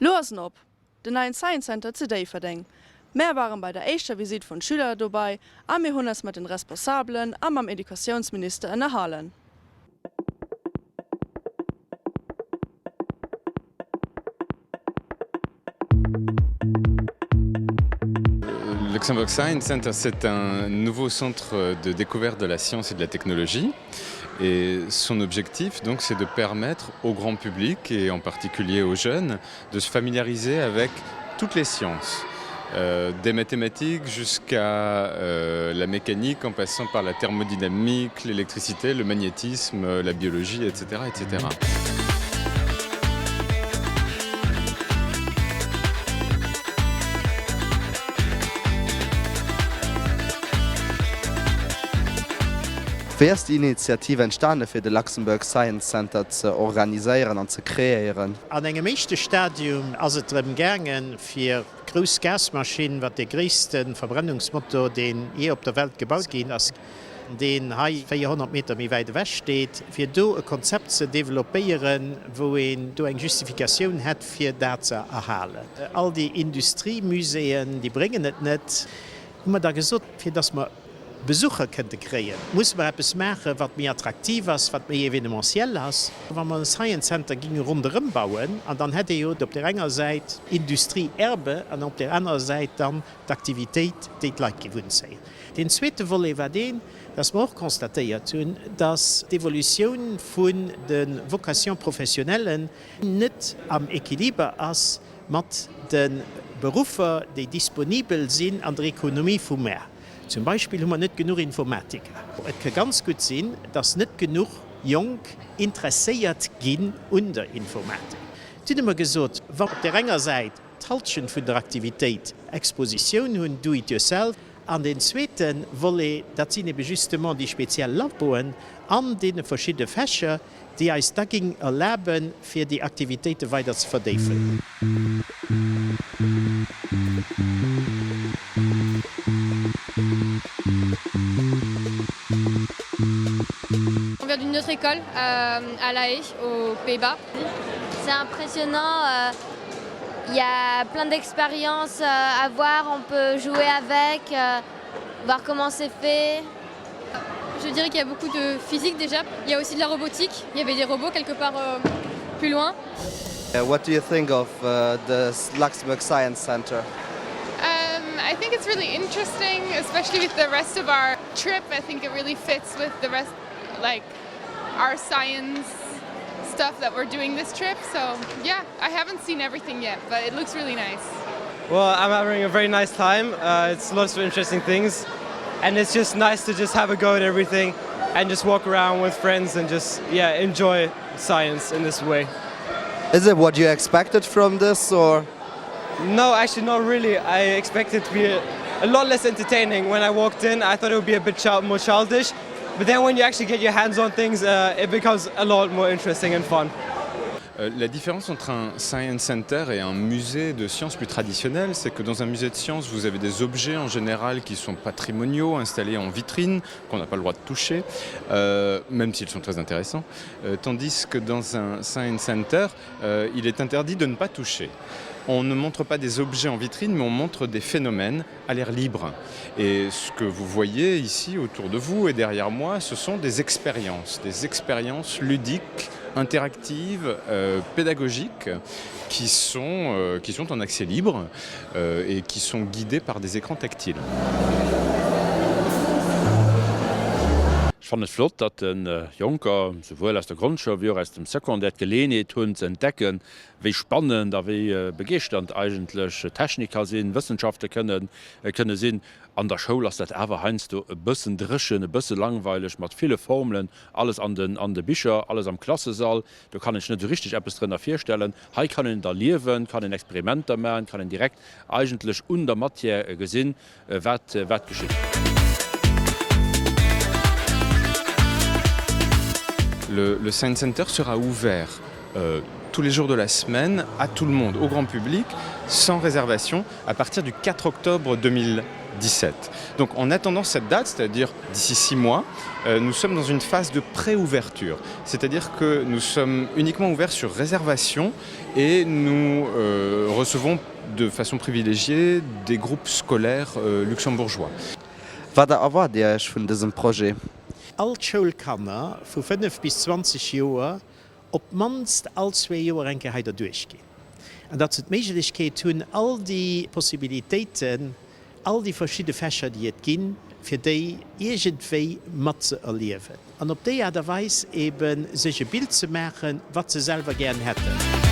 Lo ass en op, den neien Science Center zu Déifferdeng. Mär waren bei der éischter Visitt vun Schüler dobei a mir hunn eis mat den Responsabelen a mam Educatiounsminister ënnerhalen. Luxembourg Science Center, c'est un nouveau centre de découverte de la science et de la technologie. Et son objectif, donc, c'est de permettre au grand public et en particulier aux jeunes de se familiariser avec toutes les sciences. Euh, des mathématiques jusqu'à euh, la mécanique en passant par la thermodynamique, l'électricité, le magnétisme, la biologie, etc. etc. Wéi ass déi Initiativ entstane fir de Luxembourg Science Center ze organiséieren an ze kreéieren? An engem éischte Stadium ass et drëm gaangen, fir d'grouss Gasmaschinn, wat dee gréisste Verbrennungsmotor, deen jee op der Welt gebaut ginn ass, deen hei 400 Meter méi wäit ewech steet, fir do e Konzept ze developpéieren, wou een do eng Justificatioun hätt, fir dat ze erhalen. All déi Industriemuséeën, déi bréngen et net, hu mer da gesot, fir datt mer Besucher kënnte kréien, musse mer eppes maachen, wat méi attraktiv ass, wat méi événementiel ass. Wa mer e Science Center géinge ronderëm bauen, an dann hätt ee jo op där enger Säit Industrie-Erbe an op där anerer Säit dann d'Aktivitéit, déi d'Leit géif unzéien. Deen zweete Volet war deen, dass mer och constatéiert hunn, dass d'Evolutioun vun de Vocations professionnelles net am Equiliber ass mat de Beruffer, déi disponibel sinn an der Ekonomie vu mar. Zum Beispill hu mer net genuch Informatiker. Et ka ganz gutt sinn, dass net genuch Jonk interesséiert ginn un der Informatik. Dunn hu mer gesot, wa op där enger Säit d'Halschent vun der Aktivitéit Expositioun hunn, do it yourself, An deen zweete Volet, dat sinn ebe justement déi speziell Laboen an deene verschidde Fächer, déi eis da géingen erlaben, fir déi Aktivitéite weider ze verdéifen. On vient d'une autre école à La Haye, aux Pays-Bas. C'est impressionnant, il y a plein d'expériences à voir, on peut jouer avec, voir comment c'est fait. Je dirais qu'il y a beaucoup de physique déjà, il y a aussi de la robotique, il y avait des robots quelque part euh, plus loin. Uh, what do you think of uh, the Luxembourg Science Center? Um, I think it's really interesting, especially with the rest of our trip. I think it really fits with the rest like our science stuff that we're doing this trip. So yeah, I haven't seen everything yet, but it looks really nice. Well, I'm having a very nice time. Uh, it's lots of interesting things and it's just nice to just have a go at everything and just walk around with friends and just yeah enjoy science in this way. Is it what you expected from this or? No, actually not really. I expected to be a, a lot less entertaining when I walked in. I thought it would be a bit child, more childish. But then when you actually get your hands on things, uh, it becomes a lot more interesting and fun. Euh, la différence entre un science center et un musée de sciences plus traditionnel, c'est que dans un musée de sciences, vous avez des objets en général qui sont patrimoniaux, installés en vitrine, qu'on n'a pas le droit de toucher, euh, même s'ils sont très intéressants, euh, tandis que dans un science center, euh, il est interdit de ne pas toucher. On ne montre pas des objets en vitrine, mais on montre des phénomènes à l'air libre. Et ce que vous voyez ici autour de vous et derrière moi, ce sont des expériences, des expériences ludiques, interactives, euh, pédagogiques qui sont, euh, qui sont en accès libre euh, et qui sont guidées par des écrans tactiles. Ech fannen et flott, datt de Jonker, souwuel aus der Grondschoul wéi och aus dem Secondaire, d'Geleeënheet hunn ze entdecken, wéi spannend a wéi begeeschternd eigentlech Technik ka sinn, Wëssenschafte kënnen kënne sinn. An der Schoul ass dat awer heiansdo e bëssen dréchen, e bësse langweileg mat ville Formelen, alles an den an de Bicher, alles am Klassesall. Do kann een sech net esou richteg eppes drënner virstellen. Hei kann een et erliewen, kann een Experimenter maachen, kann een direkt eigentlech un der Matière gesinn, wat wat geschitt. Le, le Science Center sera ouvert euh, tous les jours de la semaine à tout le monde, au grand public, sans réservation à partir du 4 octobre 2017. Donc en attendant cette date, c'est-à-dire d'ici six mois, euh, nous sommes dans une phase de préouverture, c'est-à-dire que nous sommes uniquement ouverts sur réservation et nous euh, recevons de façon privilégiée des groupes scolaires euh, luxembourgeois. Wat erwaart Dir Iech vun dësem Projet? All d'Schoulkanner vu 5 bis 20 Joer op d'mannst all zwee Joer eng Kéier hei derduerch ginn an datt se d'Méiglechkeet hunn, all déi Possibilitéiten, all déi verschidde Fächer, déi et ginn, fir déi iergendwéi mat ze erliewen an op déi Aart a Weis ebe sech e Bild ze maachen, wat se selwer gären hätten.